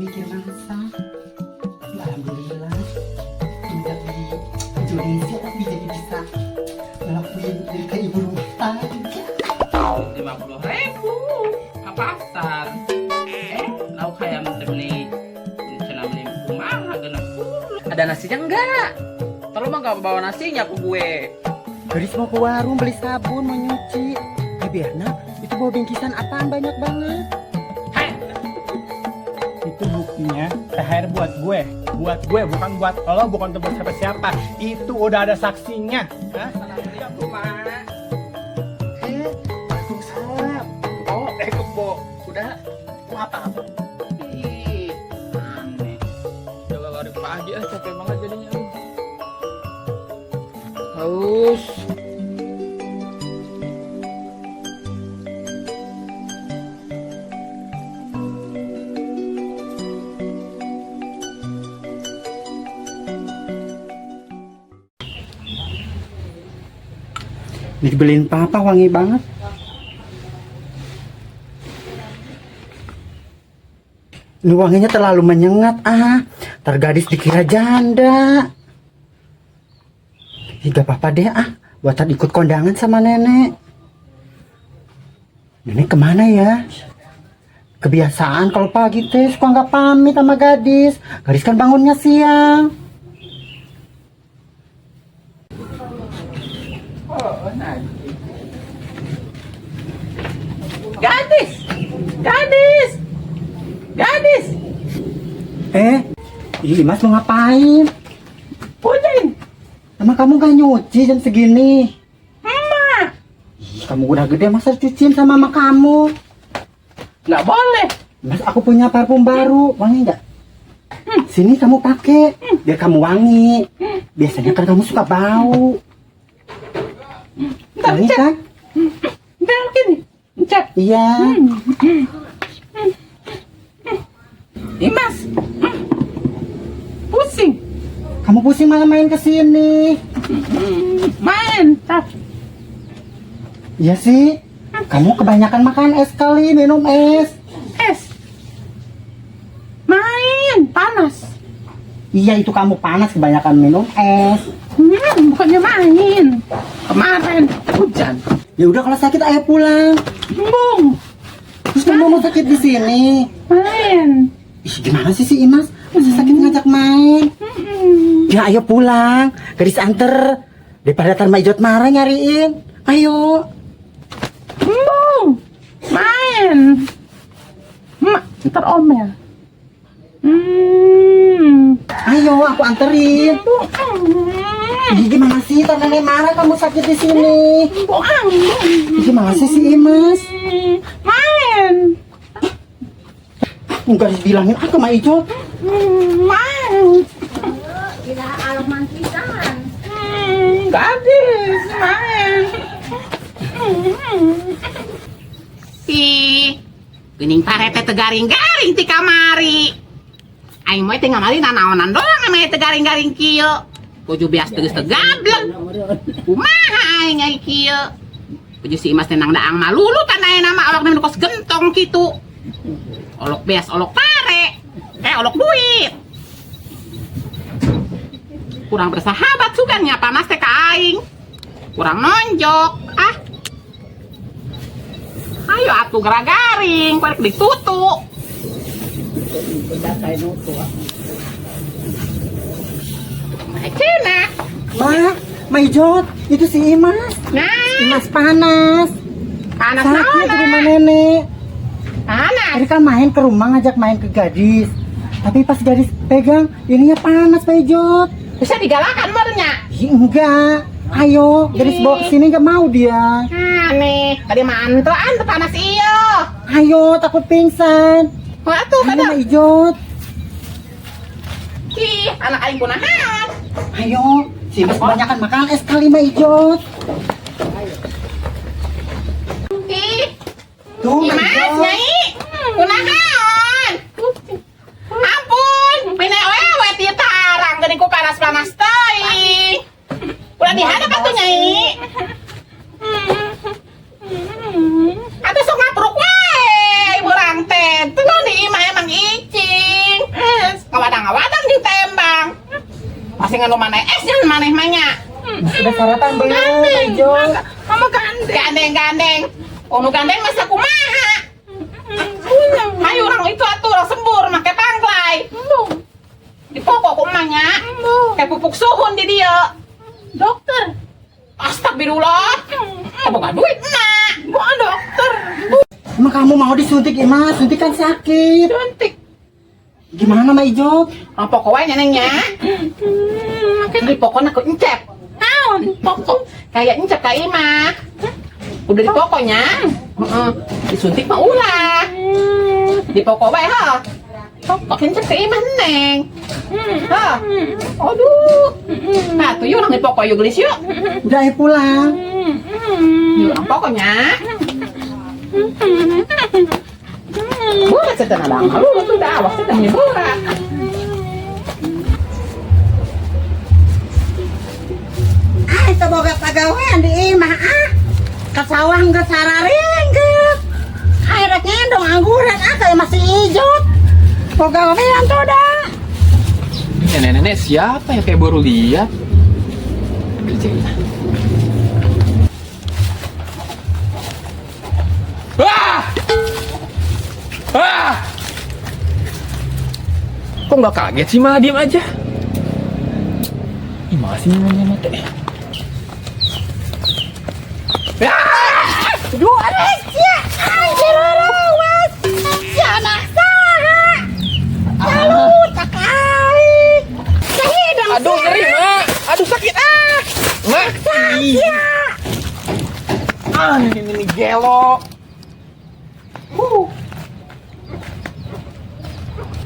Mikir masak. Tapi alhamdulillah tinggal di Indonesia, tapi jadi bisa ngelakuin jadi kayak ibu rumah tangga. 50.000 ke pasar. Eh, lauk hayam teh beli cenah beli kumaha 60. Ada nasinya enggak? Tolong mah gak bawa nasinya ke gue. Gadis mau ke warung beli sabun, mau nyuci. Eh, Berna, itu bawa bingkisan apaan banyak banget? Hai. Itu buktinya THR buat gue. Buat gue, bukan buat lo, bukan untuk siapa-siapa. Itu udah ada saksinya. Hah? Assalamualaikum, Mak. Eh, waalaikumsalam. Oh, eh, kebo. Udah. Mau apa? Ih, aneh. Udah lari pagi ah, capek banget jadinya. Aduh. Haus. Ini dibeliin papa, wangi banget. Ini wanginya terlalu menyengat ah. Ntar gadis dikira janda. Ih, gak apa-apa deh ah. Buat tadi ikut kondangan sama nenek. Nenek kemana ya? Kebiasaan kalau pagi teh suka nggak pamit sama gadis. Gadis kan bangunnya siang. Oh, nanti. Gadis! Gadis! Gadis! Eh, ih, Mas mau ngapain? Pudin! Emang kamu gak nyuci jam segini? Emak! Ih, kamu udah gede masa cuciin sama mama kamu? Nggak boleh. Mas, aku punya parfum baru, wangi nggak? Sini kamu pakai, biar kamu wangi. Biasanya kan kamu suka bau. Ntar, Wangi Cek. kan? Ntar gini. Cek. Iya. Imas. Pusing. Kamu pusing malah main ke sini. Main. Tar. Iya sih. Kamu kebanyakan makan es kali, minum es. Es. Main. Panas. Iya, itu kamu panas kebanyakan minum es. Bukannya main. Kemarin hujan. Ya udah kalau sakit ayo pulang. Embung. Terus kamu mau sakit di sini. Main. Ih, gimana sih si Imas? Masa sakit ngajak main? Ya ayo pulang, gadis anter. Daripada ntar Mak Ijot marah nyariin. Ayo. Embung. Main. Mak, ntar omel. Ayo, aku anterin. Embung. Ih, gimana sih? Ntar nenek marah kamu sakit di sini. Embung. Ih, gimana sih si Imas? Main. Enggak dibilangin aku Mak Ijot. Main. Tidak alaman pisan. Gadis, main. Ih, geuning pare teh teu garing-garing ti kamari. Aing mah teh ngamari nanaonan doang emang teu garing-garing kieu. Kuju bias tegas teu gablek. Kumaha aing ai kieu? Kuju si Imas teh nang daang malulu tan aya nama awakna nu kos gentong kitu. Olok beas, olok pare. Eh, olok duit. Kurang bersahabat sugan nya panas teh ka aing. Kurang nonjok. Ah. Ayo atuh geragaring, korek ditutup. Cina. Ma, Mak Ijot, itu si Imas. Nah, Imas panas. panas Sakit di rumah naon? nenek. Panas. Tadi kan main ke rumah ngajak main ke gadis. Tapi pas gadis pegang, ininya panas Pak Ijot. Bisa digalakan merenya. Ih, enggak. Ayo, gadis bawa ke sini enggak mau dia. Aneh, tadi mantu antu panas iyo. Ayo, takut pingsan. Wah tuh Ayo, kada. Mak Ijot. Ih, anak aing kunahan. Ayo, si Imas kebanyakan makan es kali Mak Ijot. Ih, Tuh, Mak Imas Ijot. nyai. Kunahan. Ampun, pina wewe ti tarang geuning ku panas-panas teuing. Ulah dihadap atuh nyai. Atuh sok ngapruk wae urang teh. Teu di imah emang icing. Gandeng. Ijot. Mama gandeng. Gandeng gandeng. Oh, nu gandeng masa kumaha? Ayo orang itu atuh orang sembur make pangklay. Embung. Di pokok ku emangnya. Embung. Kayak pupuk suhun di dia. Dokter. Astagfirullah. Boga duit emak. Bukan dokter. Emang kamu mau disuntik, Imas? Suntik kan sakit. Suntik. Gimana, Ma Ijot? Orang pokok wae nenengnya. Makin Di pokoknya aku encep. naon Pokok kayak encep kayak Ima. Udah di pokoknya. Heeh. Disuntik mah ulah. Di pokok wae ha. Pokok encep ke Ima neng. Ha. Aduh. Nah, tuh yuk orang di pokok yuk gelis yuk. Udah, ayo pulang. Yuk orang pokoknya. Burat setan abang. Lu tuh udah awas setan burat. Ah, itu boga pagawean di imah ah. Ka sawah geus sararingget. Ah, rek ngendong angguran ah kayak masih ijot. Pagawean tuh dah. Ini nenek-nenek siapa ya, kayak baru lihat. Kerjain. Ah! Ah! Kok nggak kaget sih, malah diem aja? Ih, masih nanya mati. Ah! Dua sia, anjir mas. Si anak saha. Lalu tak aing. Sehidang Aduh, ngeri, Mak. Aduh, sakit. Ah! Mak. Ih. Ah, ini gelo.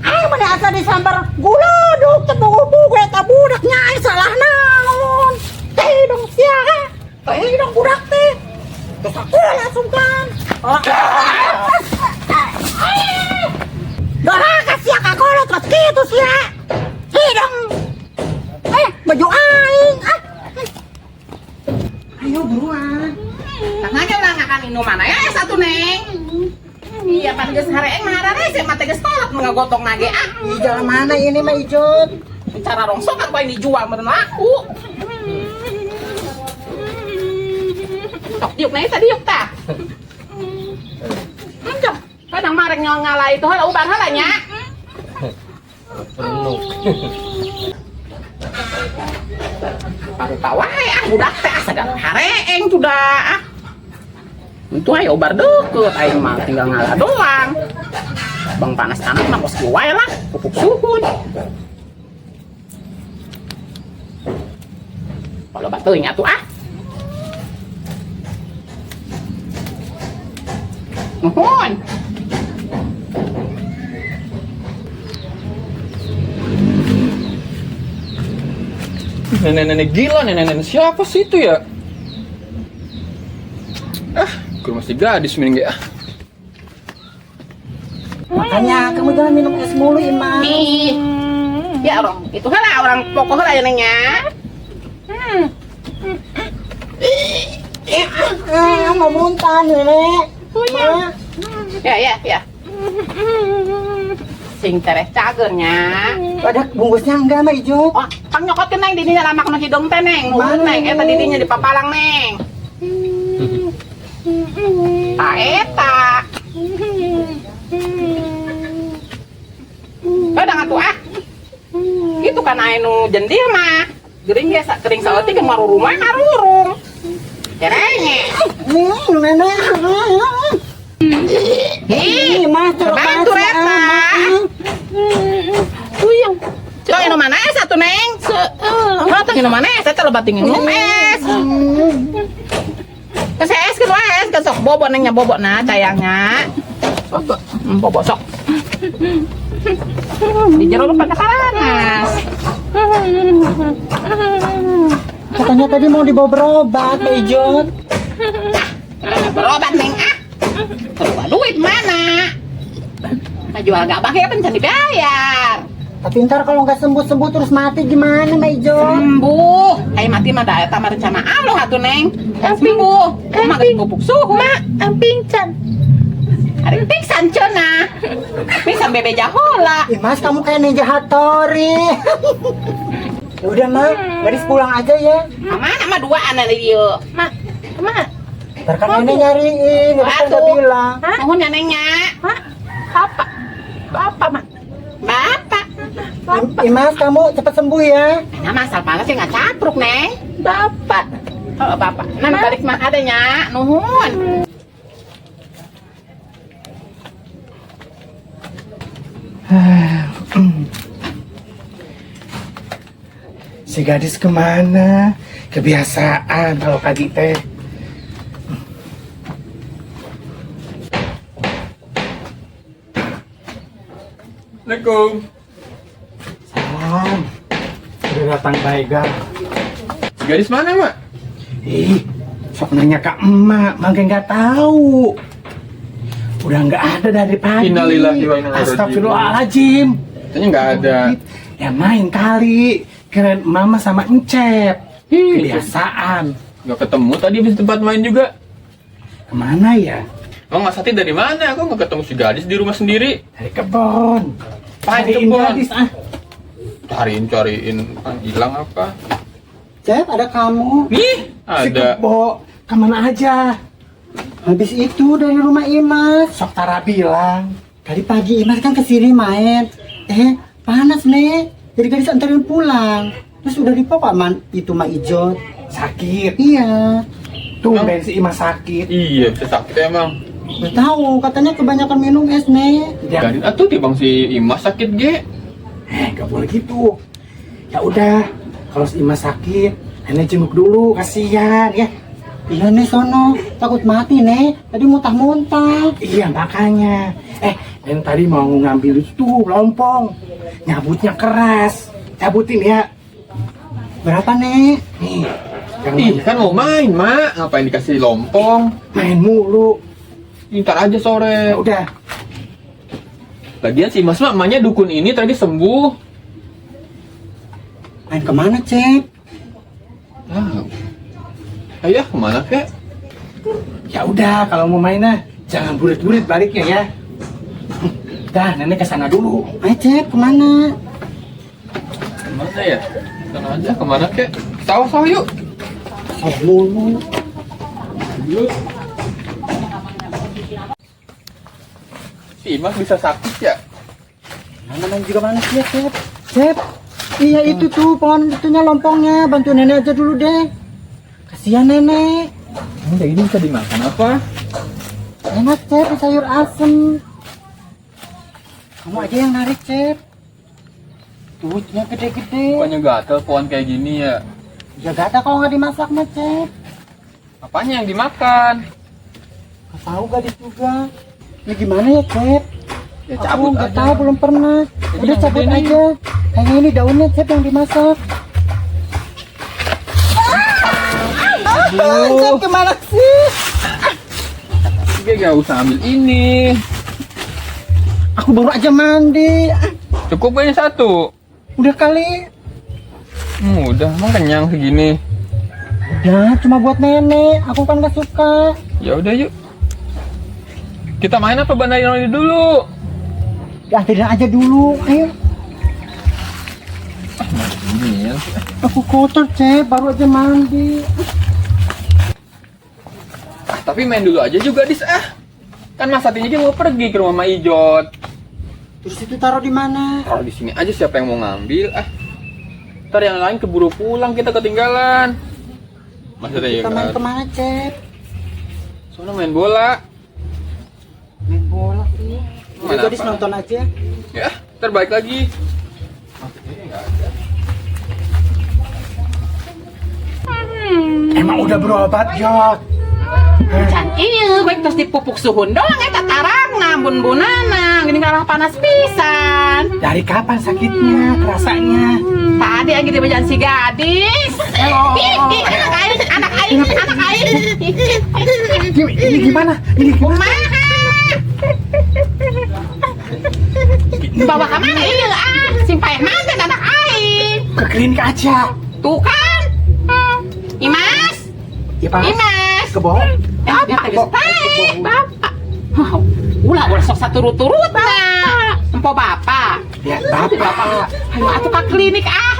Aing mah asa disambar guladuk teu bugu eta budak nya aing salah naon. Teh dong sia. Teh dong budak teh. Terus aku langsung kan. Doraka sia ka kolot terus kitu sia. Hidung. Eh, baju aing ah. Ayo buruan. Tangga ulah ngakan minuman ya satu neng. Iya pan geus hareeng mah hararese mah teh geus tolak nu ngagotong nage ah. Di jalan mana ini mah Ijot? Cara rongsokan ku aing dijual meureun laku. Tok diuk na tadi diuk tah. Encok, kadang marek nyong ngalai itu heula ubar heula nya. Penuh. Parupa wae ah budak teh ah sagala hareeng sudah ah. Itu ayo obar deket aing mah tinggal ngalah doang. Bang panas anak mah kos wae lah, pupuk suhun. Kalau batuing atuh ah. Nuhun. Nenek-nenek gila, nenek-nenek siapa sih itu ya? Ah, ke rumah si gadis mending ya. Makanya kamu jangan minum es mulu, Ima. Ih. Ya orang itu heula orang pokok heula ya nengnya. Ah, mau muntah nenek. Ma. Ya ya ya. Sing tereh cagernya. Ada bungkusnya enggak, Ma Ijot? Oh, pang nyokotkeun neng di dinya lamak nu hidung teh neng. Nuhun neng, eta di dinya di papalang neng. Ta eta. Kadang atuh ah. Itu kan anu jendil mah. Gering ge kering saeutik ge marurung wae marurung. Cerenge. Nenek. Ih, Ih, Mas, bantu eta. Puyeng. Cok minum mana es atuh neng? Oh, teh minum mana es? Eta loba tinggi minum es. Ke es ke es ke sok bobo nengnya bobo nah cayangnya. Bobo. Bobo sok. Di jero lu pada panas. Katanya tadi mau dibawa berobat, Ma Ijot. Berobat neng ah. Kedua duit mana? Nah, jual gabah ya kan dibayar. Tapi ntar kalau nggak sembuh-sembuh terus mati gimana, Ma Ijot? Sembuh. Kayak mati mah da eta mah rencana Allah atuh neng. Sembuh. Mah geus pupuk suhu. Mak, ang pingsan. Ari pingsan cenah. Pingsan bebe jahola. Ih, Mas, kamu kayak Ninja Hattori. Ya udah, Mak, gadis pulang aja ya. Kemana mah duaan ada ieu? Mak, kemana? Ntar kan nenek nyariin, gadis kan udah Atuh. Bilang. Hah? Nuhun ya nengnya. Mak, bapak. Bapak, Mak. Bapak. Imas, kamu cepat sembuh ya. Nah, masal panas ya nggak capruk, Neng. Bapak. Oh, bapak. Nah, balik mah adanya. Nuhun. Si gadis kemana? Kebiasaan kalau pagi teh. Assalamualaikum. Salam. Udah datang baik. Si gadis mana, Mak? Ih, sok nanya ke emak, makanya nggak tahu. Udah nggak ada dari pagi. Innalillahi wa inna ilaihi raji'un. Astagfirullahaladzim. Katanya nggak ada. Ya main kali. Kirain mama sama Encep. Ih, Kebiasaan. nggak ketemu tadi di tempat main juga. Kemana ya? Emang Mas Sati dari mana? Aku nggak ketemu si gadis di rumah sendiri. Dari kebon. Apaan Cariin kebon? gadis ah. Cariin, cariin. Ah, hilang apa? Cep, ada kamu. Nih, Si ada. kebo. Kemana aja? Habis itu dari rumah Imas. Sok Tara bilang. Tadi pagi Imas kan kesini main. Eh, panas nih. Jadi gadis anterin pulang. Terus udah di pokok man itu mah Ijot. Sakit. Iya. Tumben si Imas sakit. Iya, bisa sakit emang. Udah tahu, katanya kebanyakan minum es nih. Ya, Gadis atuh timbang si Imas sakit ge. eh, gak boleh gitu. Ya udah, kalau si Imas sakit, nenek jenguk dulu, kasihan ya. Iya nih sono, takut mati nih. Tadi muntah-muntah. Iya makanya. Eh, dan tadi mau ngambil itu lompong. Nyabutnya keras. Cabutin ya. Berapa nih? Nih, jangan Ih, kan mau main, Mak. Ngapain dikasih lompong? main mulu. Ntar aja sore. Ya udah, Lagian si Imas mah emaknya dukun ini tadi sembuh. Main kemana, Cep? Ah. Ayah kemana kek? Ya udah kalau mau main nah, jangan burit-burit baliknya ya. Dah, nenek ke sana dulu. Ayo, Cep, kemana? Kemana ya? Sana aja kemana kek? Sawah-sawah yuk. Sawah mulu. Yuk. Si Imas bisa sakit ya? Nah, namanya juga manusia, Cep. Cep, iya itu tuh pohon itunya lompongnya. Bantu nenek aja dulu deh. Kasihan nenek. Ini ini bisa dimakan apa? Enak, Cep, sayur asem. Kamu aja yang narik, Cep. Tuh, itunya gede-gede. Bukannya gatel pohon kayak gini ya? Ya gak ada kalau nggak dimasak mah, Cep. Apanya yang dimakan? Gak tahu gadis juga. Ini gimana ya, Cep? Ya Aku cabut nggak aja. tahu, belum pernah. Jadi Udah yang cabut gede nih. aja. Kayaknya ini daunnya, Cep, yang dimasak. Ah, Cep, kemana sih? Oke, gak usah ambil ini. Aku baru aja mandi. Ah, Cukup kayaknya satu. udah kali. Udah, emang kenyang segini. Udah, cuma buat nenek. Aku kan gak suka. Ya udah yuk. Kita main apa bandarin ini dulu? Dianterin aja dulu. Ayo. Ini ya. Aku kotor, Cep. Baru aja mandi. Ah, tapi main dulu aja juga, Dis. Ah. Kan Mas Satinya dia mau pergi ke rumah Ma Ijot. Terus itu taruh di mana? Kalau di sini aja siapa yang mau ngambil? Ah. Ntar yang lain keburu pulang, kita ketinggalan. Mas Satinya Kita main kan. kemana, Cep? Soalnya main bola. Main bola sih. Main Udah, gadis apa? nonton aja. Ya, ntar balik lagi. Mas Satinya nggak ada. Emang udah berobat, Jot? Can iya, baik terus dipupuk suhun doang eta tarangna bun-bunana gini kalah panas pisan. Dari kapan sakitnya, kerasanya? Tadi yang dibejaan si gadis. Ih, ih, anak aing, anak aing, anak aing. Ini gimana? Ini gimana? Kumaha? Bawa ke mana iya ah? Simpai mana anak aing? Ke klinik aja. Tuh kan. Imas, Ya, Pak. Imas. Kebo. Bapak, baik, bapak. Ulah, ulah sok saturut-turut nah. Empo bapak. Ya, bapak. Ayo atuh ke klinik ah.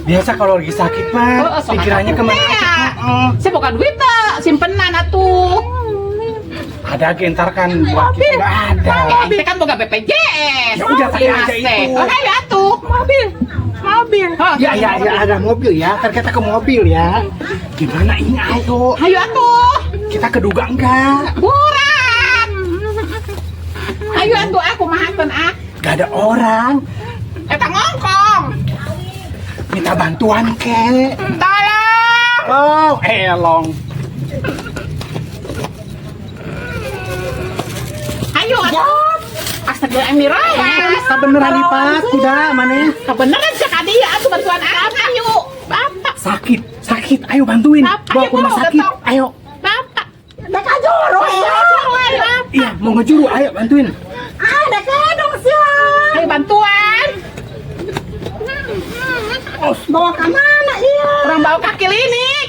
Biasa kalau lagi sakit mah, Oh, sok pikirannya atuh. kemana Iya. aja. Heeh. Saya boga duit teh, simpenan atuh. Ada ge ntar kan buat kita nggak ada. Eh, ente kan boga BPJS. Ya udah, pakai aja Mas teh. itu. Oh, ayo atuh. Mobil. Mobil. Hah, Ya, ya, ya, ada mobil ya. Ntar kita ke mobil ya. Gimana ini, ayo. Ayo atuh. Kita keduga enggak? Buran. Ayo atuh aku mahakeun ah. Gak ada orang. Eta ngongkong. Minta bantuan kek. Tolong. Oh, elong. Ayo atuh. Astagfirullahaladzim. Kebeneran lipat, kuda mana? Kebeneran cek dia atuh bantuan aku. Ayo. Bapak. Sakit, sakit. Ayo bantuin. Bapak, Bawa ke rumah ayo, sakit. datang. Ayo. Bapak. Dek kajuru ya. Iya, mau ngejuru. Ayo bantuin. Ah, dek gendong sia. Ayo bantuan. Bawa ke mana iya? Orang bawa ke klinik.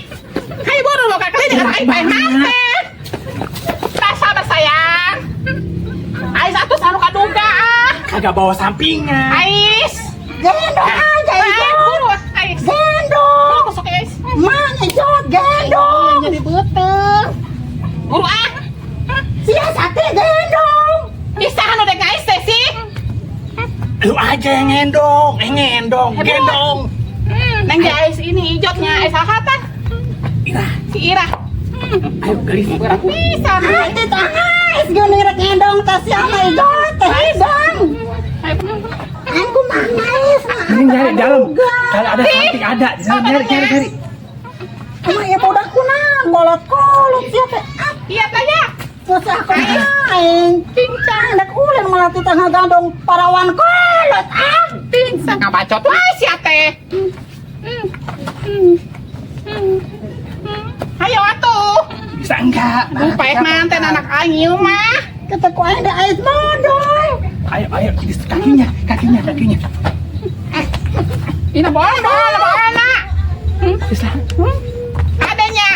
Ayo buru bawa ke klinik. Orang aing pengen mati. Tak sabar sayang. Ais atuh anu kaduga ah. Kagak bawa sampingan. Ais. Gendong aja Ais Ijot. buru Ais. Gendong. Buru masuk Ais. Mang Ijot gendong. Jadi beuteung. Buru ah. Sia sakit gendong. Bisa anu dek ngais teh sih. Lu aja yang ngendong, ngendong, Eh, gendong. Neng di Ais ini ijotnya Ais saha tah? Ira, Si Ira. ayo gelis. Berat pisan. Ah, itu ais geuning rek gendong teh sia mah Ijot teh hidang. Aku mah ngais mah. Ini nyari dalam. Kalau ada samping ada. Nyari, nyari, nyari, nyari. Emang ieu budak kunaon kolot-kolot sia teh. Ah, Iya tanya. terus aku aing. Pincang. Dek ulin malah titah ngagandong parawan kolot ah. Pincang ngabacot wae sia teh. Ayo atuh. Bisa enggak? Nah, paek manten anak aing ieu mah. Kata ku aing da ais modal. Ayo, ayo, kakinya, kakinya, kakinya. Ini bola bola bola. Bisa. Adanya.